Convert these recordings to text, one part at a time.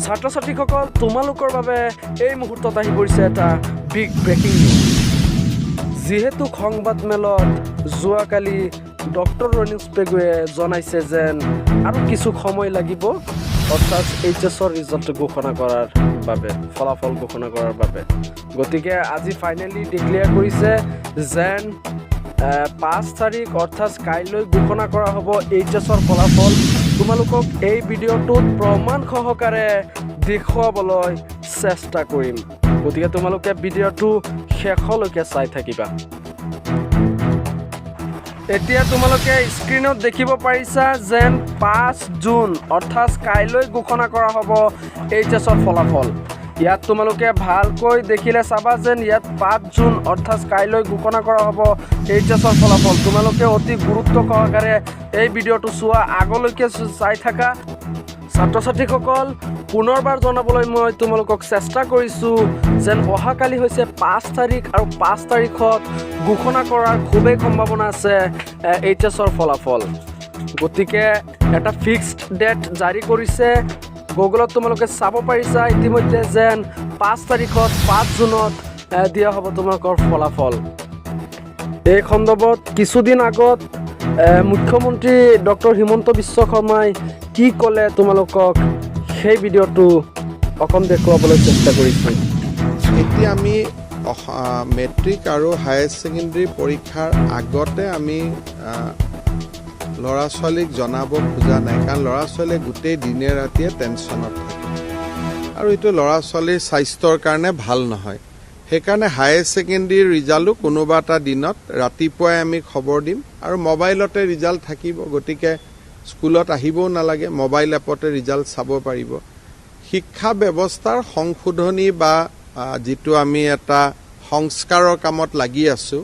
ছাত্ৰ ছাত্ৰীসকল, তোমালোকৰ বাবে এই মুহূৰ্তত আহি পৰিছে এটা বিগ ব্ৰেকিং নিউজ। যিহেতু সংবাদমেলত যোৱাকালি ডক্টৰ ৰণোজ পেগুৱে জনাইছে যেন আৰু কিছু সময় লাগিব, অৰ্থাৎ এইচ এছৰ ৰিজাল্ট ঘোষণা কৰাৰ বাবে, ফলাফল ঘোষণা কৰাৰ বাবে। গতিকে আজি ফাইনেলি ডিক্লেয়াৰ কৰিছে যেন 5 তাৰিখ, অৰ্থাৎ কাইলৈ ঘোষণা কৰা হ'ব এইচ এছৰ ফলাফল। তোমালোকক এই ভিডিঅ'টোত প্ৰমাণ সহকাৰে দেখুৱাবলৈ চেষ্টা কৰিম। গতিকে তোমালোকে ভিডিঅ'টো শেষলৈকে চাই থাকিবা। এতিয়া তোমালোকে স্ক্ৰীণত দেখিব পাৰিছা যেন 5 জুন, অৰ্থাৎ কাইলৈ ঘোষণা কৰা হ'ব এইচ এছৰ ফলাফল। ইয়াত তোমালোকে ভালকৈ দেখিলে চাবা যেন ইয়াত 5 জুন, অৰ্থাৎ কাইলৈ ঘোষণা কৰা হ'ব এইচ এছৰ ফলাফল। তোমালোকে অতি গুৰুত্ব সহকাৰে এই ভিডিঅ'টো চোৱা, আগলৈকে চাই থাকা। ছাত্ৰ ছাত্ৰীসকল, পুনৰবাৰ জনাবলৈ মই তোমালোকক চেষ্টা কৰিছোঁ যেন অহাকালি হৈছে 5 তাৰিখ আৰু 5 তাৰিখত ঘোষণা কৰাৰ খুবেই সম্ভাৱনা আছে এইচ এছৰ ফলাফল। গতিকে এটা ফিক্সড ডেট জাৰি কৰিছে। গুগলত তোমালোকে চাব পাৰিছা ইতিমধ্যে যেন 5 তাৰিখত, 5 জুনত দিয়া হ'ব তোমালোকৰ ফলাফল। এই সন্দৰ্ভত কিছুদিন আগত মুখ্যমন্ত্ৰী ডক্টৰ হিমন্ত বিশ্ব শৰ্মাই কি ক'লে, তোমালোকক সেই ভিডিঅ'টো অকণ দেখুৱাবলৈ চেষ্টা কৰিছোঁ। এতিয়া আমি মেট্ৰিক আৰু হায়াৰ ছেকেণ্ডেৰী পৰীক্ষাৰ আগতে আমি ল'ৰা ছোৱালীক জনাব খোজা নাই, কাৰণ ল'ৰা ছোৱালীয়ে গোটেই দিনে ৰাতিয়ে টেনশ্যনত থাকে আৰু এইটো ল'ৰা ছোৱালীৰ স্বাস্থ্যৰ কাৰণে ভাল নহয়। সেইকাৰণে হায়াৰ ছেকেণ্ডেৰী ৰিজাল্টো কোনোবা এটা দিনত ৰাতিপুৱাই আমি খবৰ দিম আৰু মোবাইলতে ৰিজাল্ট থাকিব। গতিকে স্কুলত আহিবও নালাগে, মোবাইল এপতে ৰিজাল্ট চাব পাৰিব। শিক্ষা ব্যৱস্থাৰ সংশোধনী বা যিটো আমি এটা সংস্কাৰৰ কামত লাগি আছোঁ,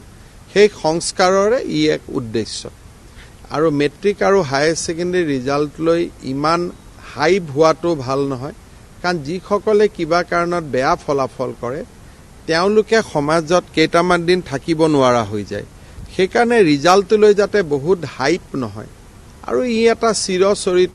সেই সংস্কাৰৰে ই এক উদ্দেশ্য। আৰু মেট্ৰিক আৰু হায়াৰ ছেকেণ্ডেৰী ৰিজাল্ট লৈ ইমান হাইপ হোৱাটো ভাল নহয়, কাৰণ যিসকলে কিবা কাৰণত বেয়া ফলাফল কৰে, তেওঁলোকে সমাজত কেইটামান দিন থাকিব নোৱাৰা হৈ যায়। সেইকাৰণে ৰিজাল্টটো লৈ যাতে বহুত হাইপ নহয় আৰু ই এটা চিৰচৰিত